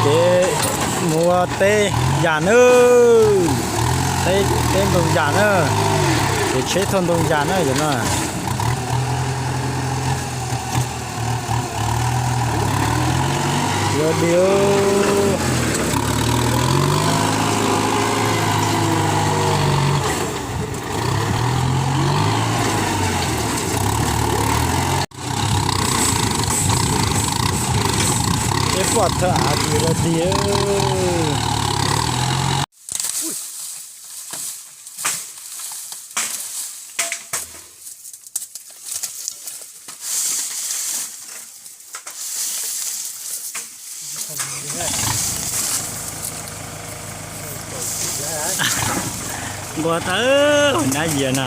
Kev mus ua teb yas na, teb ntoo yas na, kev tsheb thauj ntoo yas na yom no. Yuav diav. Peb pom thawj av ces yuav diav. Nquag tawb nab yias na.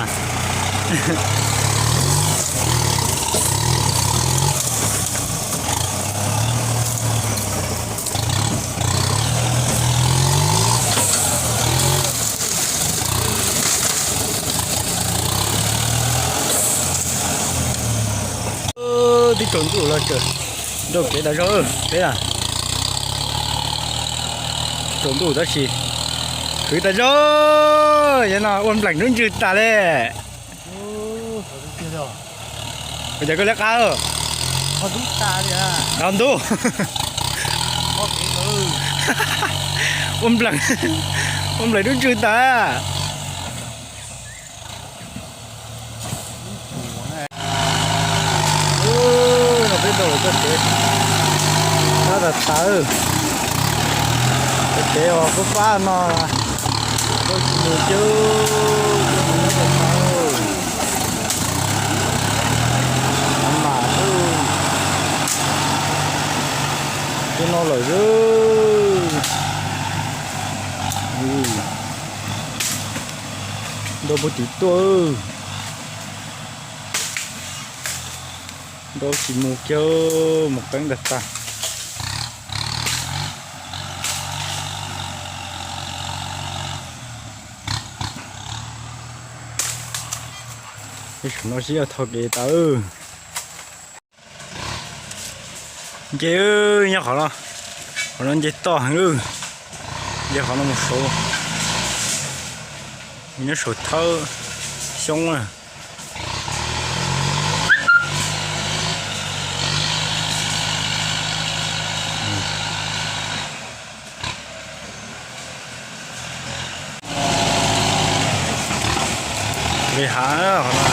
Twb tsaus ntuj los tseem nrau kev tas zog peb a. Tsaus ntuj tab sis khwv tas zog, yog no ua npleem dub ntswg tas li. Ua cas koj liab qab? Qab ntub. Ua npleem, ua npleem dub ntswg tas. No peb nrau lawm txoj kev, tab tas tawv, txoj kev uas fab fab no, tsis mus cub, cub mus nyob tau tau, mam xwb, cub no lawm xwb. Nrau puag tim tuaj. Nrau tsis mus kiag, mus qeeb ntag tag. Saum no sib yog thau kev tas. Nce, nyob qhov no, qhov no nce toj heev. Nce qhov no mus saud, nyob saum thawb xyoob na. Li hav qhov no.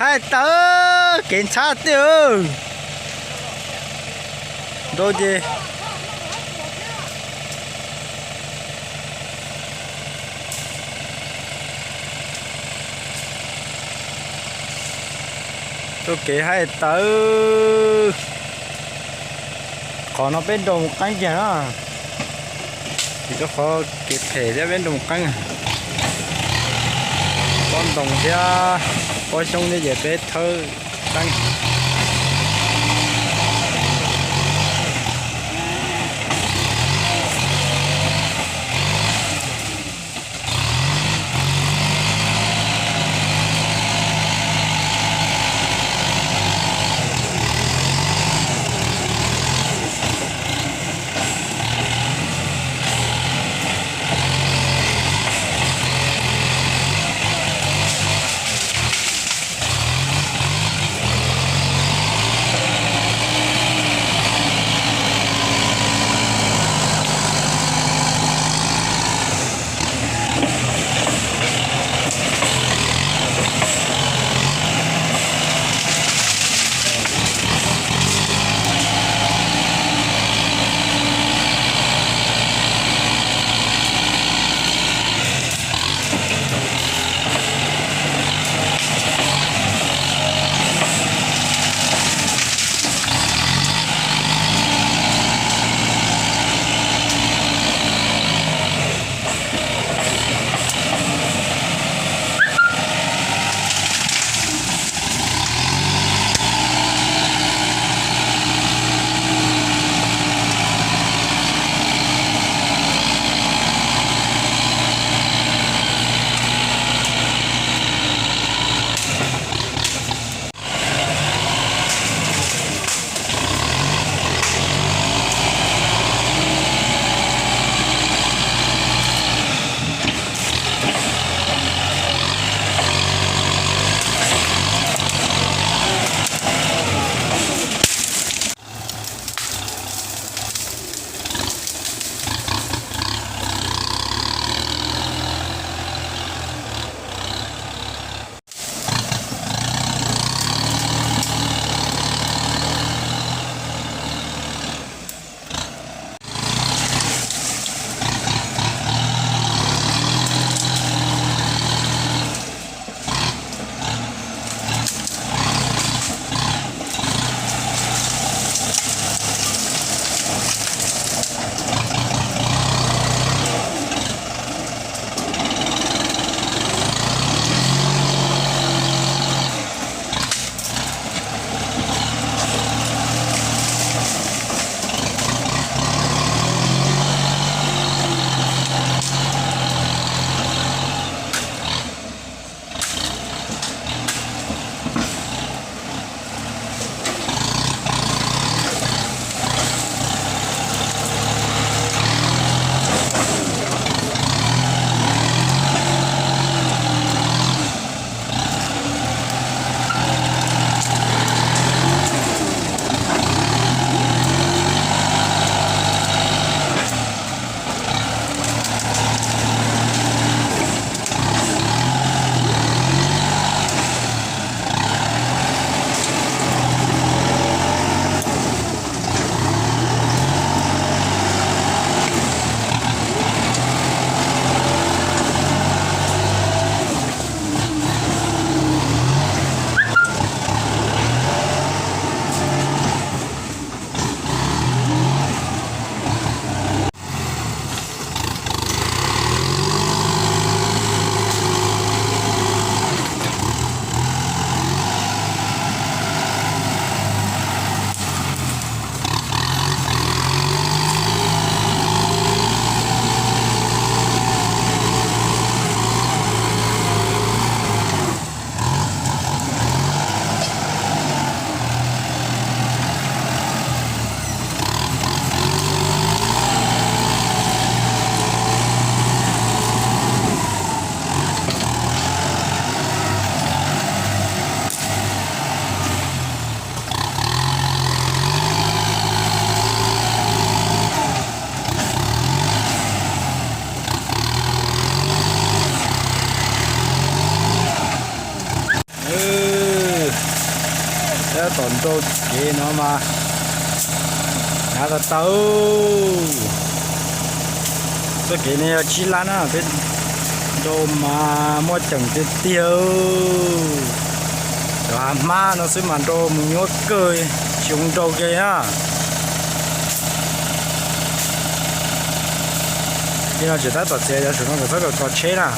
Hais tawv kev ntxhab tiag. Nrau ces tau kev hais tawv. Qhov no peb nrau mus qeeb kiag na. Vim rau qhov kev phem thiab peb nrau mus qeeb. Pob ntoo thiab pob xyoob thiab ces peb thawb qeeb. Nrau kev no mas hnav tau tau. Txoj kev no yog tsib lab na, peb nrau mas muaj ceem tiag tiag. Cov hav hmab no xwb mas nrau mus nyuaj kawg, tsis zoo nrau kiag li na. Tej no tseem tab tom txiav cov saum no kom txhob kos tsheb na.